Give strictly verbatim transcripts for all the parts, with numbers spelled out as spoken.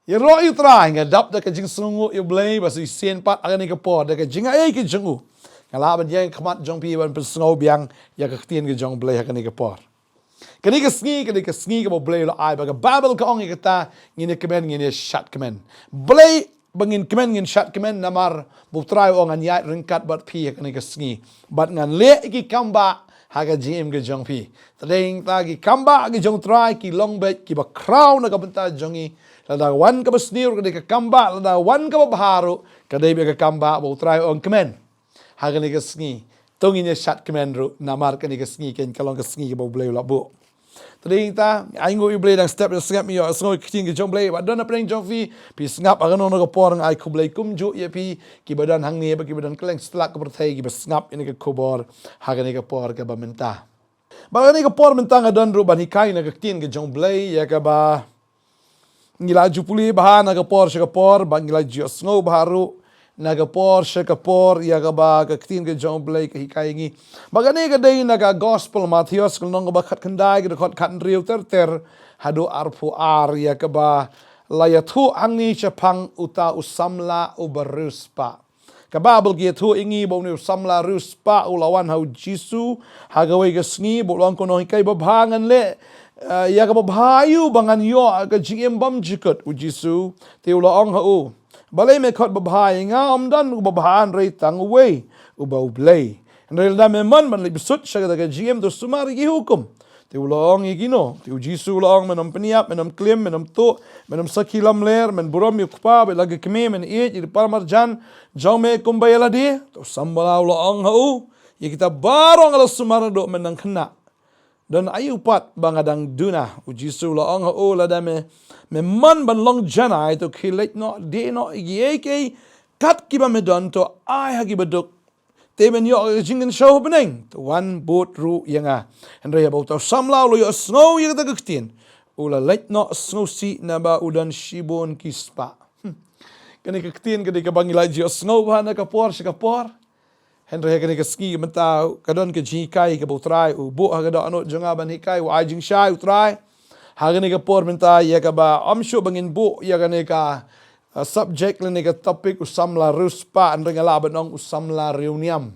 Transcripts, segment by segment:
Ïaroh ïa u Trai, nga dap da ka jingsngewnguh ïa u Blei, ba shisien pat ha kane ka por, da ka jingai ka jong u, nga lah ban ïeng khmat jong phi ban pynsngew biang ïa ka ktien ka jong u Blei ha kane ka por. Kane ka sngi, kane ka sngi kaba u Blei u la ai, ba ka Baibl ka ong ïa kata, ngin ïa kmen, ngin ïa shad kmen. Balei ba ngin kmen, ngin shad kmen? Namar ba u Trai u ong, ngan ïaid ryngkat bad phi ha kane ka sngi, bad ngan leh ïa ki kam bah ha ka jingim ka jong phi. Te dei hangta ki kam bah ki jong u Trai ki long beit kiba khraw na ka bynta jong ngi. Lada wan kaba sniew ka dei ka kam bah, lada wan kaba bha ruh ka dei beit ka kam bah. Ba u Trai u ong kmen ha kane ka sngi. To ngin ïa shad kmen ruh, namar kane ka sngi kan ka long ka sngi kaba u Blei u la buh. Te dei hangta, ai nguh ïa u Blei, dang step ïa sngap ïa, sngew ïa ka ktien ka jong u Blei. Ba don hapdeng jong phi, phi sngap ha kano kano ka por, nga ai khublei kumjuh ïa phi kiba don hangne bad kiba don kylleng satlak ka pyrthei kiba sngap ïa kane ka khubor ha kane ka por kaba mynta. Bad ha kane ka por mynta nga don ruh ban hikai na ka ktien ka jong u Blei, ïa kaba ngi la ju pule bha na ka por sha ka por, bad ngi la ju sngew bha ruh na ka por sha ka por, ïa kaba ka ktien ka jong u Blei ka hikai ïa ngi. Bad kane ka dei na ka Gospel Mathaios, ka lynnong kaba khatkhyndai, ka dkhot khathynriew ter ter haduh arphew ar, ïa kaba la ïathuh hangne shaphang uta u samla uba riewspah. Ka Baibl ka ïathuh ïa ngi ba une u samla riewspah u la wan ha u Jisu ha kawei ka sngi, bad u la ong kumno, hikai babha, ngan leh, eh, ïa kaba bha aïu ba ngan ïoh ka jingim bymjukut? U Jisu te u la ong ha u, balei me khot babha ïa nga? Ym don uba bha hynrei tang uwei, uba U Blei. Hynrei lada me mon ban leit bsut sha kata ka jingim, to sumar ïa ki hukum. Te u la ong, ïa kino? Te u Jisu u la ong, men ym pynïap, men ym klim, men ym tuh, men ym sakhi lamler, men burom ïa u kpa bad ïa la ka kmie, men ïeit ïa ki para marjan jong me kumba ïa lade. Te u samla u la ong ha u, ïa kita baroh nga la sumar naduh mynhyndai khynnah. Don aïu pat ba nga dang duna? U Jisu u la ong ha u, lada me, me mon ban long janai, to khie leit noh, die noh ïa kiei kiei kat kiba me don, to ai ha ki baduk, te men ïoh ka jingkynshew ha bneng, to wan bud ruh ïa nga. Hynrei haba uta u samla u la ïohsngew ïa kata ka ktien, u la leit noh sngewsih, naba u don shibun ki spah. Hmm. Kane ka ktien ka dei kaba ngi la ju ïohsngew bha na ka por sha ka por. Hynrei ha kane ka sngi mynta ka don ka jinghikai kaba u Trai u buh ha ka dohnud jong nga ban hikai, u ai jingshai u Trai ha kane ka por mynta, ïa kaba ym shuh ba ngin buh ïa kane ka, uh, subject lane ka topic u samla riewspah, hynrei nga lah ban ong u samla riewniam.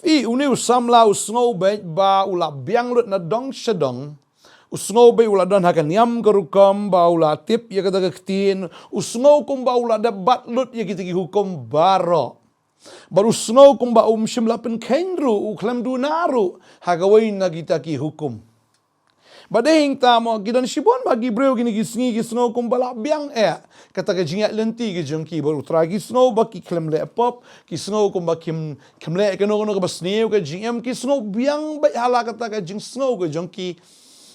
Phi, une u samla u sngew beit ba u la biang lut na dong sha dong. U sngew beit u la don ha ka niam ka rukom ba u la tip ïa kata ka ktien. U sngew kumba u la dep bat lut ïa kita ki hukum baroh. Bad u sngew kumba um shym la pynkheiñ ruh, u khlem duna ruh ha kawei na kita ki hukum. Bad dei hangta mo, ki don shibun bha ki briew kine ki sngi ki sngew kumba la biang eh kata ka jingïaid lynti ka jong ki bad u Trai. Ki sngew ba ki khlem leh pop, ki sngew kumba kim, kim leh kano kano kaba sniew ka jingim, ki sngew biang beit ha la kata ka jingsngew ka jong ki.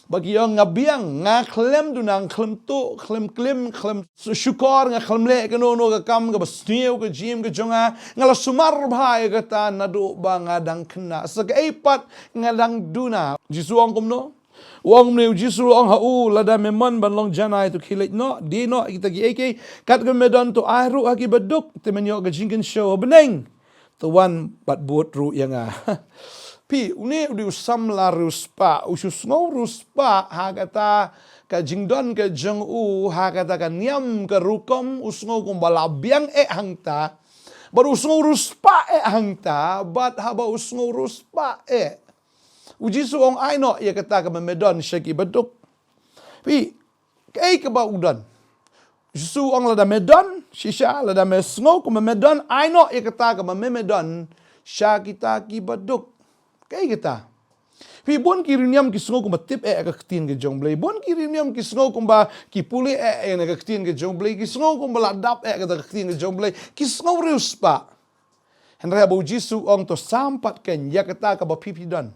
Ba ki ong, nga biang, nga khlem duna, nga khlem tuh, khlem klim, khlem shukor, nga khlem leh kano kano ka kam kaba sniew ka jingim ka jong nga, nga la sumar bha ïa kata naduh ba nga dang khynnah. Sa kaei pat nga dang duna. Jisu ong kumno? U ong kumne, u Jisu u ong ha u, lada me mon ban long janai, to khie leit noh, die noh ïa kita kiei kiei kat kiba me don, to ai ruh ha ki baduk, te men ïoh ka jingkynshew ha bneng, to wan bad bud ruh ïa nga. Phi, une u dei u samla riewspah, u shu sngew riewspah ha kata ka jingdon ka jong u, ha kata ka niam ka rukom, u sngew kumba la biang eh hangta. Bad u sngew riewspah eh hangta, bad haba u sngew riewspah eh, u Jisu u ong, ai noh ïa kata kaba me don sha ki baduk. Phi, kaei kaba u don? U Jisu u ong, lada me don shisha, lada me sngew kumba me don, ai noh ïa kata kaba me, me don sha kita ki baduk. Kaei kata? Phi, bun ki riewniam ki sngew kumba tip eh ka ktien ka jong u Blei. Bun ki riewniam ki sngew kumba ki pule eh, eh, na ka ktien ka jong u Blei. Ki sngew kumba la dap eh kata ka ktien ka jong u Blei. Ki sngew riewspah. Hynrei haba u Jisu u ong, to sam pat kein ïa kata kaba phi, phi don.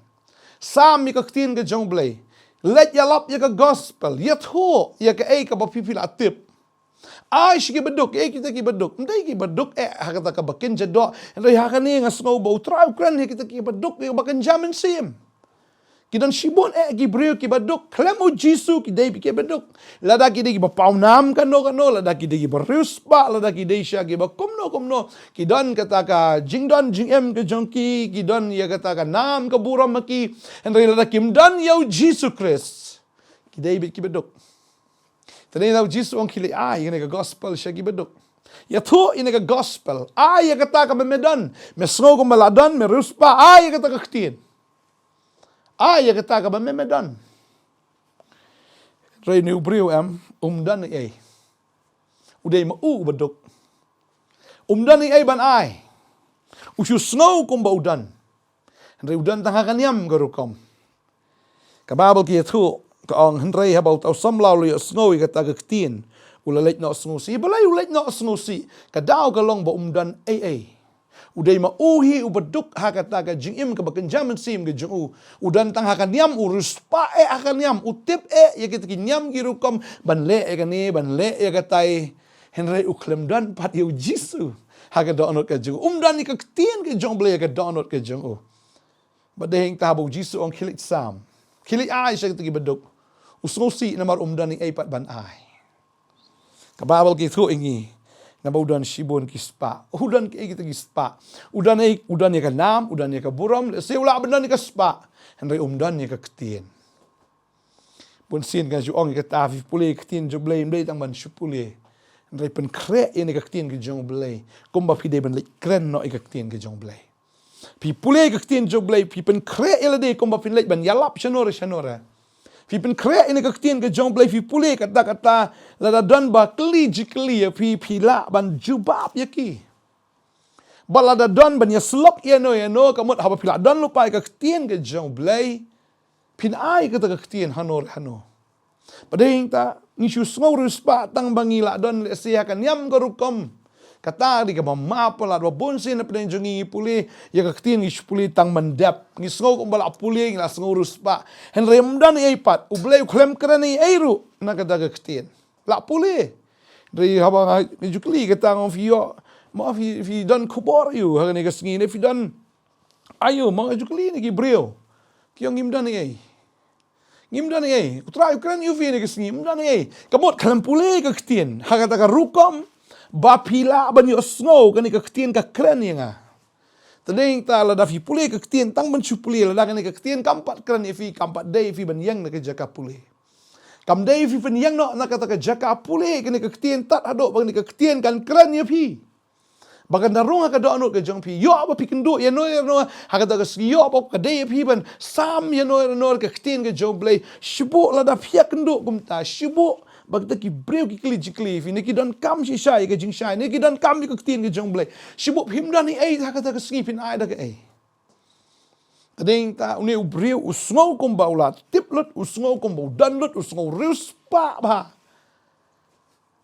Sam ïa ka ktien ka jong u Blei. Leit ïalap ïa ka gospel. Ïathuh ïa kaei kaba phi, phi la tip. Ai sha ki baduk, eh, kita ki baduk. Ym dei ki baduk eh ha kata kaba kynja doh. Hynrei ha kane nga sngew ba u Trai u kren ïa kita ki baduk, ïa kaba kynja mynsiem. Ki don shibun eh ki briew kiba duk, khlem u Jisu ki dei beit kiba duk. Lada ki dei kiba pawnam kano kano, lada ki dei kiba riewspah, lada ki dei shisha kiba kumno kumno, ki don kata ka jingdon jingem ka jong ki, ki don ïa kata ka nam ka burom ha ki. Hynrei lada kim don ïa u Jisu Khrist, ki dei beit kiba duk. Te dei na u Jisu u ong khie leit ai ïa kane ka gospel sha ki baduk. Ïathuh ïa kane ka gospel. Ai ïa kata kaba me don. Me sngew kumba la don, me riewspah, ai ïa kata ka ktien. Ai ïa kata kaba me me don. Hynrei une u briew em, um don ei ei. U dei ma u u baduk. Um don ei ei ban ai. U shu sngew kumba u don. Hynrei u don tang ha ka niam ka rukom. Ka Baibl ka ïathuh, ka ong hynrei haba uta u samla u la ïohsngew ïa kata ka ktien, u la leit noh sngewsih. Balei u leit noh sngewsih? Ka daw ka long ba um don ei ei. U dei ma u hi u baduk ha kata ka jingim kaba kynja mynsiem ka jong u. U don tang ha ka niam, u riewspah eh ha ka niam, u tip eh ïa kita ki niam ki rukom ban leh ïa kane, ban leh ïa katai. Hynrei u khlem don pat ïa u Jisu ha ka dohnud ka jong u. Um don ïa ka ktien ka jong U Blei ha ka dohnud ka jong u. Bad dei hangta haba u Jisu u ong khie leit sam, khie leit ai sha kita ki baduk, u sngewsih namar um don ei ei pat ban ai. Ka Baibl ka ïathuh ïa ngi, naba u don shibun ki spah. U don ki ei kita ki spah? U don ei, u don ïa ka nam, u don ïa ka burom, lehse u lah ban don ïa ka spah. Hynrei um don ïa ka ktien. Bun sien nga ju ong ïa kata, phi pule ïa ka ktien jong U Blei, ym dei tang ban shu pule. Hynrei pynkhreh ïa kane ka ktien ka jong U Blei kumba phi dei ban leit kren noh ïa ka ktien ka jong U Blei. Phi pule ïa ka ktien jong U Blei, phi pynkhreh ïa lade kumba phin leit ban ïalap shano re shano re. Phi pynkhreh ïa kane ka ktien ka jong U Blei, phi pule katta katta, lada don ba kylli jingkylli ïa phi, phi lah ban jubab ïa ki. Bad lada don ban ïasyllok ïano ïano, ka mut haba phi la don lypa ïa ka ktien ka jong U Blei, phin ai kata ka ktien hano re hano. Bad dei hangta, ngi shu sngew riewspah tang ba ngi la don lehse ha ka niam ka rukom. Kata dei kaba ma palat, ba bun sien na pdeng jong ngi ngi pule ïa ka ktien, ngi shu pule tang ban dep. Ngi sngew kumba la pule, ngi la sngew riewspah. Hynrei ym don ei ei pat, U Blei u khlem kren ei ei ruh na kata ka ktien. La pule. Hynrei haba nga ju kylli kata, nga ong phi ïoh, ma phi, phi don khubor aiu ha kane ka sngi, ne phi don aiu, ma nga ju kylli na ki briew, ki ong ngim don ei ei. Ngim don ei ei. U Trai u kren ïa phi ha kane ka sngi, ym don ei ei. Ka mut khlem pule ka ktien ha kata ka rukom ba phi lah ban ïohsngew kane ka ktien ka kren ïa nga. Te dei hangta, lada phi pule ka ktien tang ban shu pule, lada kane ka ktien kam pat kren ïa phi, kam pat dei ïa phi ban ïeng na ka jaka pule. Kam dei ïa phi ban ïeng noh na kata ka jaka pule, kane ka ktien tad haduh ba kane ka ktien kan kren ïa phi. Ba kan da rung ha ka dohnud ka jong phi. Ïoh ba phi kynduh ïano ïano ha kata ka sngi, ïoh ba ka dei ïa phi ban sam ïano ïano ka ktien ka jong U Blei. Shu buh lada phi ïa kynduh kumta, shu buh ba kita ki briew ki kylli jingkylli ïa phi, ne ki donkam shisha ïa ka jingshai, ne ki donkam ïa ka ktien ka jong U Blei. Shu buh phim don ei ei ha kata ka sngi, phin ai da kaei? Te dei hangta, une u briew u sngew kumba u la tip lut, u sngew kumba u don lut, u sngew riewspah bha.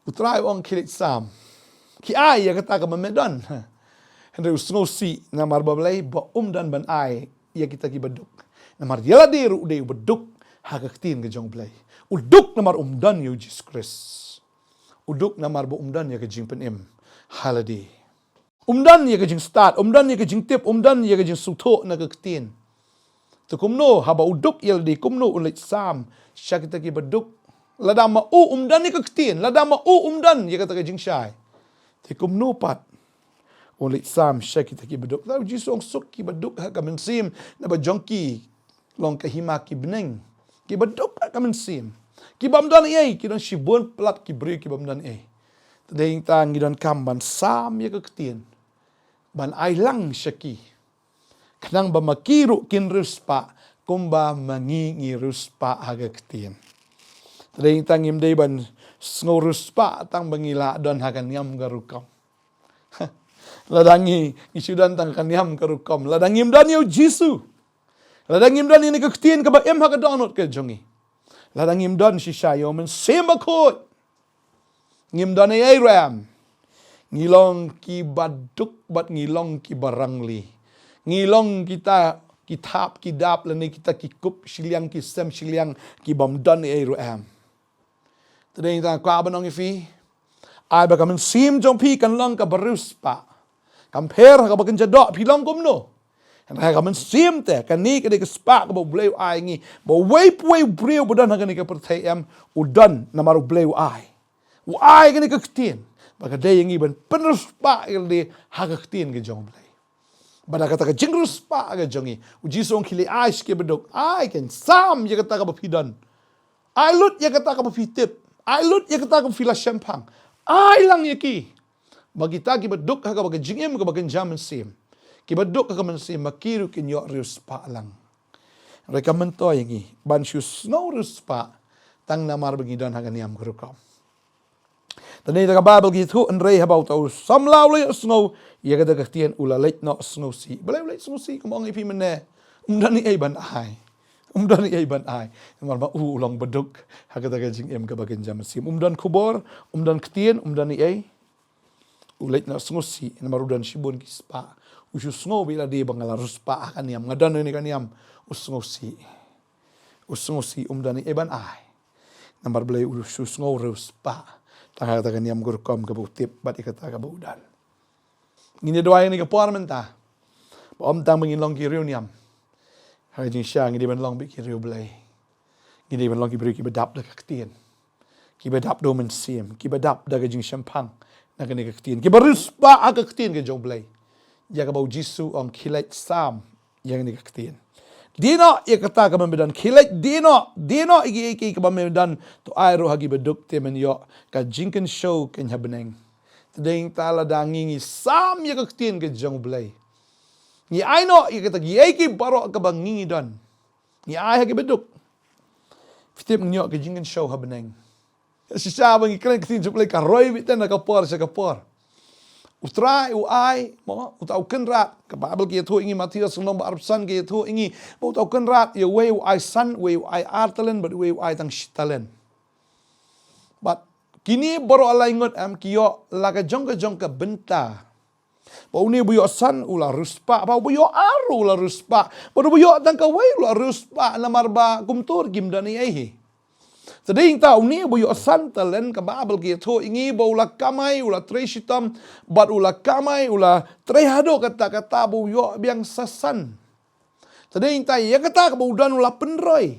U Trai u ong khie leit sam, khie ai ïa kata kaba me don. Hynrei u sngewsih namar balei? Ba um don ban ai ïa kita ki baduk. Namar ïa lade ruh u dei u baduk ha ka ktien ka jong U Blei. U duk namar um don ïa u Jisu Khrist. U duk namar ba um don ïa ka jingpynim ha lade. Um don ïa ka jingstad, um don ïa ka jingtip, um don ïa ka jingsngewthuh na ka ktien. Te kumno haba u duk ïa lade, kumno un leit sam sha kita ki baduk? Lada ma u um don ïa ka ktien, lada ma u um don ïa kata ka jingshai, te kumno pat un leit sam sha kita ki baduk? Te u Jisu u ong, suk ki baduk ha ka mynsiem, naba jong ki long ka hima ki bneng. Ki baduk ha ka mynsiem, ki bym don ei ei, ki don shibun palat ki briew ki bym don ei ei. Te dei hangta ngi donkam ban sam ïa ka ktien, ban ai lang sha ki, khnang ba ma ki ruh kin riewspah kumba ma ngi ngi riewspah ha ka ktien. Te dei hangta ngim dei ban sngew riewspah tang ba ngi la don ha ka niam ka rukom. Lada ngi, ngi shu don tang ha ka niam ka rukom, lada ngim don ïa u Jisu, lada ngim don ïa kane ka ktien kaba im ha ka dohnud ka jong ngi, lada ngim don shisha ïa u Mynsiem Bakhuid, ngim don ei ei ruh em. Ngi long ki baduk bad ngi long ki barangli. Ngi long kita ki thap ki dap lane kita ki kup shiliang ki sem shiliang ki bym don ei ei ruh em. Te dei hangta nga kwah ban ong ïa phi, ai ba ka mynsiem jong phi kan long kaba riewspah. Kam pher ha kaba kynja doh phi long kumno. Hynrei ha ka mynsiem te, kane ka dei ka spah kaba U Blei u ai ïa ngi. Ba uwei pa uwei u briew ba don ha kane ka pyrthei em, u don namar U Blei u ai. U ai kane ka ktien ba ka dei ïa ngi ban pynriewspah ïa lade ha ka ktien ka jong U Blei. Bad ha kata ka jingriewspah ka jong ngi, u Jisu u ong khie leit ai sha ki baduk, ai, kin sam ïa kata kaba phi don. Ai lut ïa kata kaba phi tip. Ai lut ïa kata kaba phi la shemphang. Ai lang ïa ki. Ba kita kiba duk ha kaba ka jingim kaba kynja mynsiem, kiba duk ha ka mynsiem, ma ki ruh kin ïoh riewspah lang. Hynrei ka myntoi ïa ngi ban shu sngew riewspah tang namar ba ngi don ha ka niam ka rukom. Te ngi da ka Baibl ngi ïathuh, hynrei haba uta u samla u la ïohsngew ïa kata ka ktien, u la leit noh sngewsih. Balei u leit sngewsih? Kumba ong ïa phi mynne, um don ei ei ban ai. Um don ei ei ban ai. Namar ba u, u long ba duk ha kata ka jingim kaba kynja mynsiem. Um don khubor, um don ktien, um don ei ei. U leit noh sngewsih namar u don shibun ki spah. U shu sngew beit lade ba nga la riewspah ha ka niam, nga don ha kane ka niam. U sngewsih. U sngewsih, um don ei ei ban ai. Namar balei? U shu sngew riewspah tang ha kata ka niam ka rukom kaba u tip bad ïa kata kaba u don. Ngin ïa duwai ha kane ka por mynta ba ym tang ba ngin long ki riewniam. Ha ka jingshisha ngi dei ban long beit ki riewblei. Ngi dei ban long ki briew kiba dap da ka ktien, kiba dap da u mynsiem, kiba dap da ka jingshemphang na kane ka ktien, kiba riewspah ha ka ktien ka jong u Blei. Ïa kaba u Jisu u ong, khie leit sam ïa kane ka ktien. Die noh ïa kata kaba me don. Khie leit, die noh, die noh ïa kiei kiei kiba me don. To ai ruh ha kiba duk te men ïoh ka jingkynshew kynja bneng. Te dei nangta lada ngi, ngi sam ïa ka ktien ka jong u Blei, ngi ai noh ïa kata kiei kiei baroh kaba ngi, ngi don, ngi ai ha kiba duk, phi tip ngin ïoh ka jingkynshew ha bneng. Shisha ba ngi kren ka ktien jong u Blei ka roi beit na ka por sha ka por. U Trai u ai, mo, uta u kynrad. Ka Baibl ka ïathuh ïa ngi, Mathaios lynnong ba arphew san ka ïathuh ïa ngi ba uta u kynrad, ïa uwei u ai san, uwei u ai ar talent, bad uwei u ai tang shi talent. Bad kine baroh lai ngut, em, ki ïoh la ka jong ka jong ka bynta. Ba une ba ïoh san u la riewspah, ba uba ïoh ar u la riewspah, bad uba ïoh tang kawei u la riewspah, namar ba kumta kim don ei ei hi. Te dei nangta une ba ïoh san talent, ka Baibl ka ïathuh ïa ngi ba u la kamai, u la trei shitom, bad u la kamai, u la trei haduh katta katta ba u ïoh biang sa san. Te dei nangta ïa kata kaba u don u la pynroi.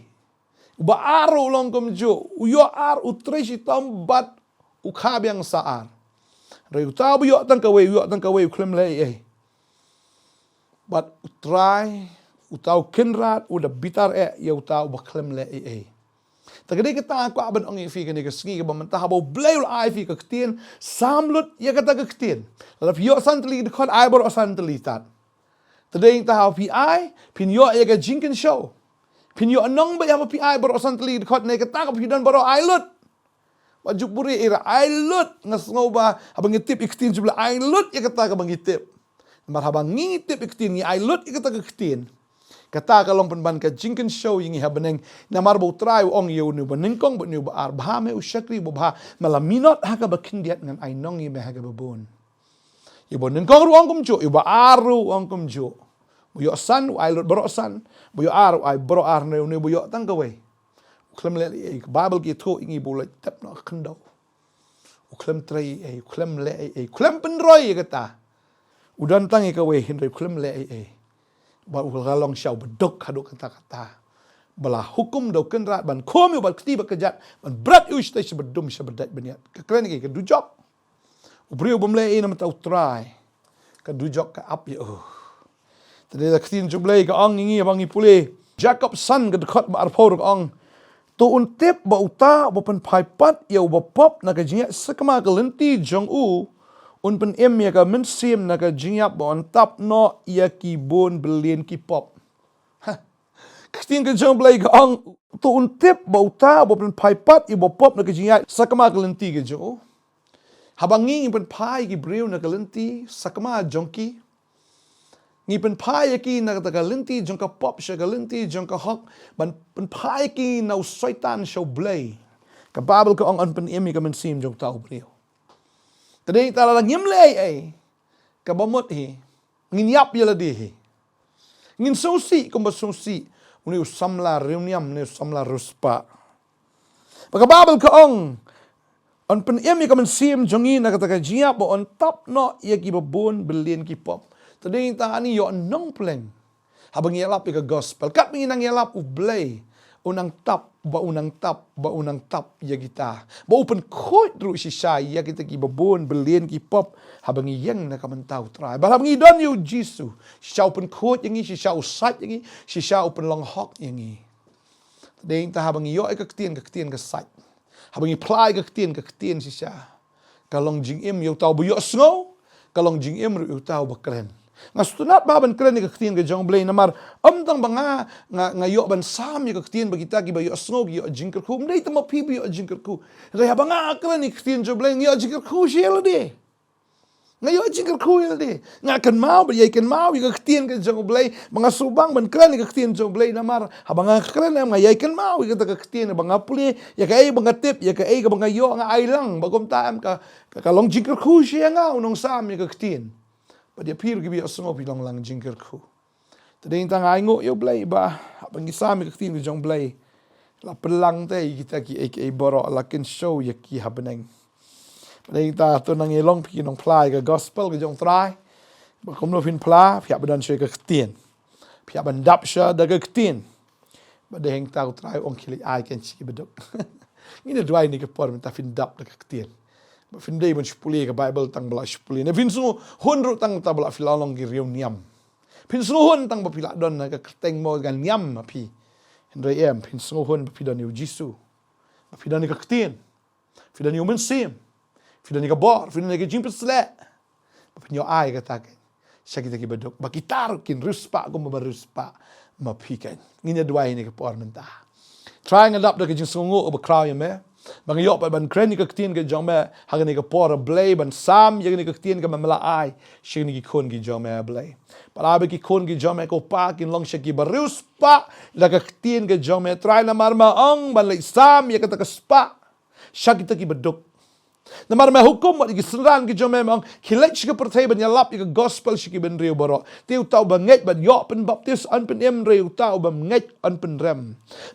Uba ar u long kumjuh, u ïoh ar, u trei shitom bad u kha biang sa ar. Hynrei uta uba ïoh tang kawei, u ïoh tang kawei, u khlem leh ei ei. Bad u Trai, uta u kynrad u da bitar eh ïa uta uba khlem leh ei ei. Te ka dei kata nga kwah ban ong ïa phi kane ka sngi kaba mynta, haba u Blei u la ai ïa phi ka ktien, sam lut ïa kata ka ktien. Lada phi ïoh san tylli ki dkhot, ai baroh san tylli tad. Te dei nangta haba phi ai, phin ïoh ïa ka jingkynshew. Phin ïoh nong beit haba phi ai baroh san tylli ki dkhot, ne kata kaba phi don baroh ai lut. Ba ju puri ira ai lut, nga sngew ba haba ngi tip ïa ka ktien jong u Blei, ai lut ïa kata kaba ngi tip. Namar haba ngi tip ïa ka ktien, ngi ai lut ïa kata ka ktien, kata ka long pynban ka jingkynshew ïa ngi ha bneng. Namar ba u Trai u ong ïa une uba nyngkong bad une uba ar, bha me u shakri uba bha, me la minot ha kaba khyndiat, ngan ai nong ïa me ha kaba bun. Ïa uba nyngkong ruh u ong kumjuh, ïa uba ar ruh u ong kumjuh. Ba ïoh san u ai lut baroh san, ba ïoh ar u ai baroh ar, ne une ba ïoh tang kawei, u khlem leh ei ei. Ka Baibl ka ïathuh ïa ngi ba u la tep noh ka khyndew. U khlem trei ei ei, u khlem leh ei ei, u khlem pynroi ïa kata. U don tang ïa kawei hynrei u khlem leh ei ei. Ba u la long sha uba duk haduh katta katta, ba la hukum da u kynrad ban khum ïa u bad kti bad kjat, ban bret ïa u shatei sha ba dum sha ba dait ban ïaid. Ka kren ïa ka dujok. U briew bym leh ei ei na bynta u Trai, ka dujok ka ap ïa u. Te dei da ka ktien jong u Blei ka ong ïa ngi, haba ngi pule Jakob san ka dkhot ba arphew ruh ka ong, to un tip ba uta uba pynphai pat ïa uba pop na ka jingïaid sakma ka lynti jong u, un pynim ïa ka mynsiem na ka jingïap ba un tap noh ïa ki bun billion ki pop. Ha. Ka ktien ka jong u Blei ka ong, to un tip ba uta uba pynphai pat ïa uba pop na ka jingïaid sakma ka lynti ka jong u. Haba ngi, ngi pynphai ïa ki briew na ka lynti sakma jong ki, ngi pynphai ïa ki na kata ka lynti jong ka pop sha ka lynti jong ka hok, ban pynphai ïa ki na u Soitan sha u Blei, ka Baibl ka ong yn pynim ïa ka mynsiem jong uta u briew. Te dei nangta lada ngim leh ei ei, kaba mut hi, ngin ïap ïa lade hi. Ngin sngewsih kumba sngewsih une u samla riewniam, une u samla riewspah. Ba ka Baibl ka ong, yn pynim ïa ka mynsiem jong ngi na kata ka jingïap ba un tap noh ïa kiba bun billion ki pop. Te dei nangta ngi ïoh nongpleng haba ngi ïalap ïa ka gospel. Katba ngi nang ïalap, u Blei u nang tap, ba u nang tap, ba u nang tap ïa kita, ba u pynkhuid ruh shisha ïa kita kiba bun billion ki pop haba ngi ïeng na ka bynta u Trai. Bad haba ngi don ïa u Jisu, shisha u pynkhuid ïa ngi, shisha u sait ïa ngi, shisha u pynlong hok ïa ngi. Te dei nangta haba ngi ïoh ïa ka ktien, ka ktien ka sait. Haba ngi phla ïa ka ktien, ka ktien shisha ka long jingim ïa uta uba ïohsngew, ka long jingim ruh ïa uta uba kren. Nga sngewtynnat bha ban kren ïa ka ktien ka jong U Blei namar ym tang ba nga, nga, nga ïoh ban sam ïa ka ktien ba kita kiba ïohsngew ki ïoh jingkyrkhu. Ym dei tang ma phi ba ïoh jingkyrkhu. Hynrei haba nga kren ïa ka ktien jong U Blei nga ïoh jingkyrkhu sha lade. Nga ïoh jingkyrkhu ïa lade. Nga kynmaw bad ïai kynmaw ïa ka ktien ka jong U Blei. Ba nga sngewbang ban kren ïa ka ktien jong U Blei namar haba nga kren em nga ïai kynmaw ïa kata ka ktien, ba nga pule ïa kaei ba nga tip, ïa kaei kaba nga ïoh nga ai lang. Ba kumta em ka, ka, ka long jingkyrkhu sha ïa nga u nongsam ïa ka ktien. Bad ïa phi ruh kiba ïohsngew phi long lang jingkyrkhu. Te dei tang ai nguh ïa U Blei ba haba ngi sam ïa ka ktien ka jong U Blei, la pynlang te ïa kita kiei kiei baroh, la kynshew ïa ki ha bneng. Te dei tang to nang ïalong phi nongphla ïa ka gospel ka jong U Trai. Ba kumno phin phla, phi hap ban don shuh ïa ka ktien. Phi hap ban dap shuh da ka ktien. Ba dei hangta U Trai u ong khie leit ai kein sha ki baduk. Ngin ïa duwai ha kane ka por mynta phin dap da ka ktien. Ba phin dei ban shu pule ka Baibl tang ba la shu pule, ne phin sngewhun ruh tang ba la phi la long ki riewniam. Phin sngewhun tang ba phi la don ha ka kyrteng mo ka niam ma phi. Hynrei em, phin sngewhun ba phi don ïa U Jisu. Ba phi don ïa ka ktien. Phi don ïa U Mynsiem. Phi don ïa ka bor, phi don ïa ka jingpynshlur. Ba phin ïoh ai kata kein sha kita ki baduk, ba kita ruh kin riewspah kumba riewspah ma phi kein. Ngin ïa duwai ha kane ka por mynta. Trai, nga dap da ka jingsngewnguh ba khraw ïa me. Ba nga ïoh pat ban kren ïa ka ktien ka jong me ha kane ka por, A Blei, ban sam ïa kane ka ktien kaba me la ai sha kine ki khun ki jong me, A Blei. Ba la ba ki khun ki jong me, ko Pa, kin long sha kiba riewspah da ka ktien ka jong me, Trai, namar me ong ban leit sam ïa kata ka spah sha kita ki baduk. Namar me hukum wat ïa ki synran ki jong me, me ong, khie leit sha ka pyrthei ban ïalap ïa ka gospel sha ki bynriew baroh. Te uta uba ngeit bad ïoh pynbaptis yn pynim, hynrei uta uba ym ngeit yn pynrem.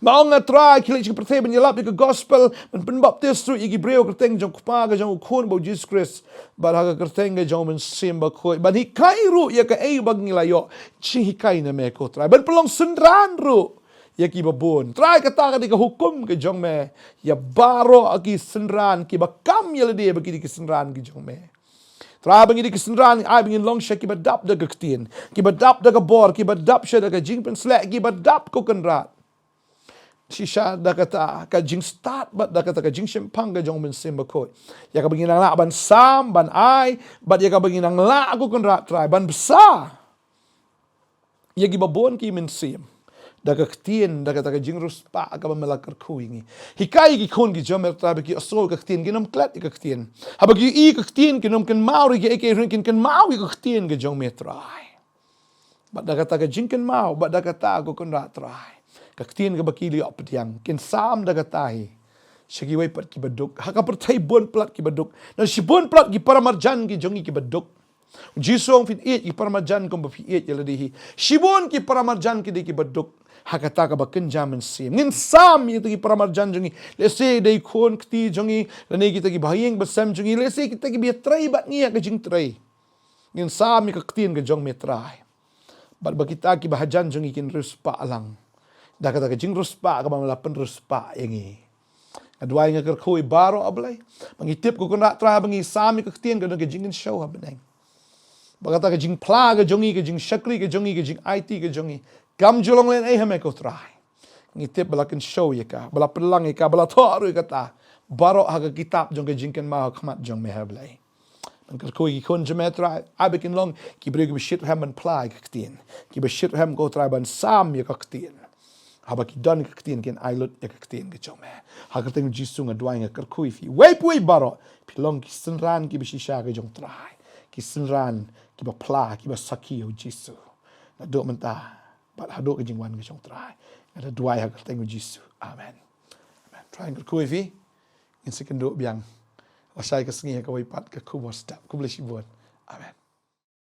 Me ong, A Trai, khie leit sha ka pyrthei ban ïalap ïa ka gospel, ban pynbaptis ruh ïa ki briew ha ka kyrteng jong U Kpa, ka jong U Khun bad U Jisu Khrist, bad ha ka kyrteng ka jong U Mynsiem Bakhuid, ban hikai ruh ïa kaei ba ngi la ïoh jinghikai na me, ko Trai, ban pynlong synran ruh ïa kiba bun. Trai, kata ka dei ka hukum ka jong me ïa baroh ki synran kiba kam ïa lade ba ki dei ki synran ki jong me. Trai, ba ngi dei ki synran, ai ba ngin long sha kiba dap da ka ktien, kiba dap da ka bor, kiba dap sha da ka jingpynshlur, kiba dap, ko Kynrad, shisha da kata ka jingstad bad da kata ka jingshemphang ka jong U Mynsiem Bakhuid, ïa kaba ngin nang lah ban sam, ban ai, bad ïa kaba ngin nang lah, ko Kynrad Trai, ban bsa ïa kiba bun ki mynsiem da ka ktien, da kata ka jingriewspah kaba me la kyrkhu ïa ngi. Hikai ïa ki khun ki jong me, Trai, ba ki ïohsngew ka ktien kin ym klet ïa ka ktien. Haba ki ïohi ka ktien kin ym kynmaw ruh ïa kiei kiei ruh, kin kynmaw ïa ka ktien ka jong me, Trai. Bad da kata ka jingkynmaw, bad da kata, ko Kynrad Trai, ka ktien kaba ki la ïoh pdiang, kin sam da kata hi sha kiwei pat kiba duk. Ha ka pyrthei bun palat kiba duk. Na shibun palat ki paramarjan ki jong ngi kiba duk. U Jisu u ong, phin ïeit ïa ki paramarjan kumba phi ïeit ïa lade hi. Shibun ki paramarjan ki dei kiba duk ha kata kaba kynja mynsiem. Ngin sam ïa kita ki paramarjan jong ngi. Lehse dei khun kti jong ngi, lane kita ki bahaïing basem jong ngi, lehse kita kiba ïatrei bad ngi ha ka jingtrei. Ngin sam ïa ka ktien ka jong me, Trai. Bad ba kita kiba hajan jong ngi kin riewspah lang da kata ka jingriewspah kaba me la pynriewspah ïa ngi. Nga duwai, nga kyrkhu ïa baroh, A Blei, ba ngi tip, ko Kynrad Trai, ba ngi sam ïa ka ktien ka don ka jingkynshew ha bneng. Ba kata ka jingphla ka jong ngi, ka jingshakri ka jong ngi, ka jingaiti ka jong ngi, kam ju long lehnohei ha me, ko Trai. Ngi tip ba la kynshew ïa ka, ba la pynlang ïa ka, ba la thoh ruh ïa kata baroh ha ka kitab jong ka jingkynmaw ha khmat jong me, A Blei. Ngan kyrkhu ïa ki khun jong me, Trai, ai ba kin long ki briew kiba shitrhem ban phla ïa ka ktien, kiba shitrhem, ko Trai, ban sam ïa ka ktien. Haba ki don ïa ka ktien, kin ai lut ïa ka ktien ka jong me. Ha ka kyrteng U Jisu nga duwai, nga kyrkhu ïa phi. Wei pa wei baroh phi long ki synran kiba shisha ka jong U Trai, ki synran kiba phla, kiba sakhi ïa U Jisu, naduh mynta bad haduh ka jingwan ka jong U Trai. Nga da duwai ha ka kyrteng U Jisu. Amen. Amen. Trai, nga kyrkhu ïa phi. Ngin sa ïakynduh biang lashai ka sngi ha kawei pat ka khubor step. Khublei shibun. Amen.